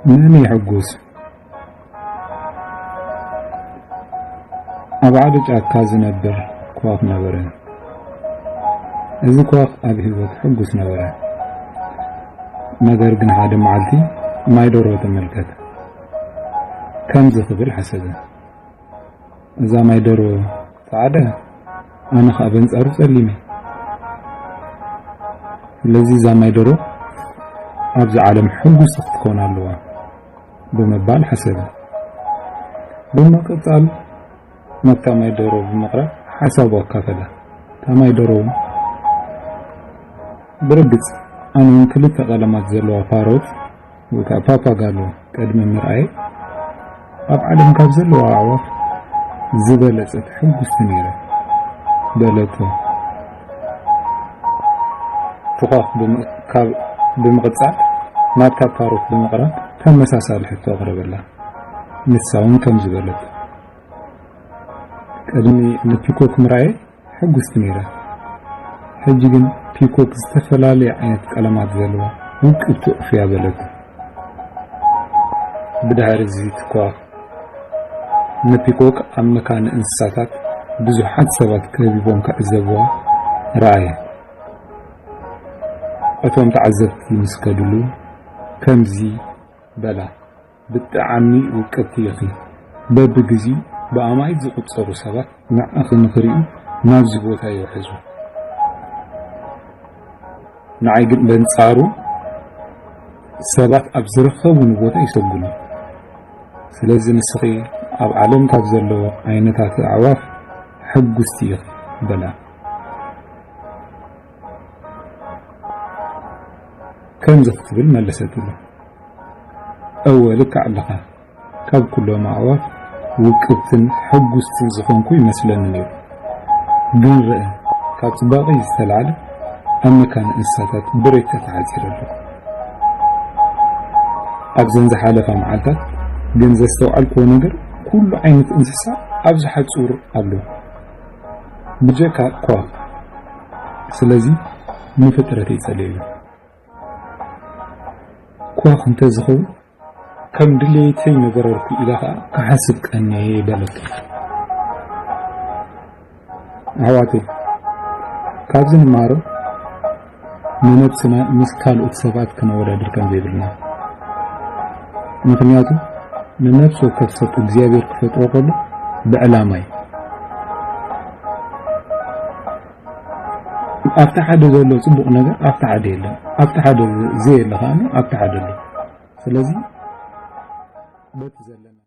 መን የሕጉስ? ኣብ ሓደ ጫካ ዝነብር ኳኽ ነበረ። እዚ ኳኽ ኣብ ህይወት ሕጉስ ነበረ። ነገር ግን ሓደ መዓልቲ ማይ ደርሆ ተመልከተ። ከምዚ ክብል ሓሰበ፣ "እዛ ማይ ደርሆ ጻዕዳ፣ ኣነ ኸኣ በንጻሩ ጸሊም እየ። ስለዚ እዛ ማይ ደርሆ ኣብዚ ዓለም ሕጉስቲ ክትከውን ኣለዋ" ብምባል ሓሰበ። ብምቕጻል ናብታ ማይ ደርሆ ብምቕራብ ሓሳቡ ኣካፈላ። እታ ማይ ደርሆ እውን፣ "ብርግጽ ኣነ እውን ክልተ ቀለማት ዘለዋ ፓሮት ወይ ከዓ ፓፓጋሎ ቅድሚ ምርኣየ ኣብ ዓለም ካብ ዘለዋ ኣዕዋፍ ዝበለጸት ሕጉስቲ ነይረ" በለቶ። እቲ ኳኽ ብምእካብ፣ ብምቕጻል ናብታ ፓሮት ብምቕራብ ተመሳሳሊ ሕቶ ኣቕረበላ። ንሳ እውን ከምዚ በለት፣ "ቅድሚ ንፒኮክ ምርኣየ ሕጉስቲ ነይረ። ሕጂ ግን ፒኮክ ዝተፈላለየ ዓይነት ቀለማት ዘለዋ ውቅብቲ ዑፍ እያ" በለት። ብድሕሪ እዚ እቲ ኳኽ ንፒኮክ ኣብ መካነ እንስሳታት ብዙሓት ሰባት ከቢቦም ክዕዘብዋ ረኣየ። እቶም ተዓዘብቲ ምስ ከድሉ ከምዚ በላ፣ "ብጣዕሚ ውቅብቲ ኢኺ። በብግዚኡ ብኣማኢት ዝቑጸሩ ሰባት ንዓኺ ንኽርእዩ ናብዚ ቦታ ይውሕዙ። ንዓይ ግን በንጻሩ ሰባት ኣብ ዝረኸቡኒ ቦታ ይሰጉኑ። ስለዚ ንስኺ ኣብ ዓለም ካብ ዘለዉ ዓይነታት ኣዕዋፍ ሕጉስቲ ኢኺ" በላ። ከምዚ ክትብል መለሰትሉ፣ "እወ፣ ልክዕ ኣለኻ። ካብ ኩሎም ኣዕዋፍ ውቅብትን ሕጉስትን ዝኾንኩ ይመስለኒ ነይሩ። ግን ርአ፣ ካብ ጽባቐይ ዝተላዕለ ኣብ መካነ እንስሳታት ብሬት ተተዓጺረ ኣለኹ። ኣብዘን ዝሓለፋ መዓልታት ግን ዘስተውዓልክዎ ነገር፣ ኩሉ ዓይነት እንስሳ ኣብዚ ሓጹር ኣሎ፣ ብጀካ ኳኽ። ስለዚ ንፍጥረተይ ጸልየዮ። ኳኽ እንተዝኸውን ከም ድሌተይ ምበረርኩ" ኢላ ኸኣ ክሓስብ ቀነየ በለቶ። ኣሕዋተይ፣ ካብዚ ንመሃሮ፣ ንነብስና ምስ ካልኦት ሰባት ከነወዳድር ከም ዘይብልና። ምኽንያቱ ንነፍሲ ወከፍ ሰብ እግዚኣብሔር ክፈጥሮ ከሎ ብዕላማ እዩ። ኣብቲ ሓደ ዘሎ ጽቡቕ ነገር ኣብቲ ሓደ የለን፣ ኣብቲ ሓደ ዘየለ ከኣ ኣብቲ ሓደ ኣሎ። ስለዚ በቲ ዘለና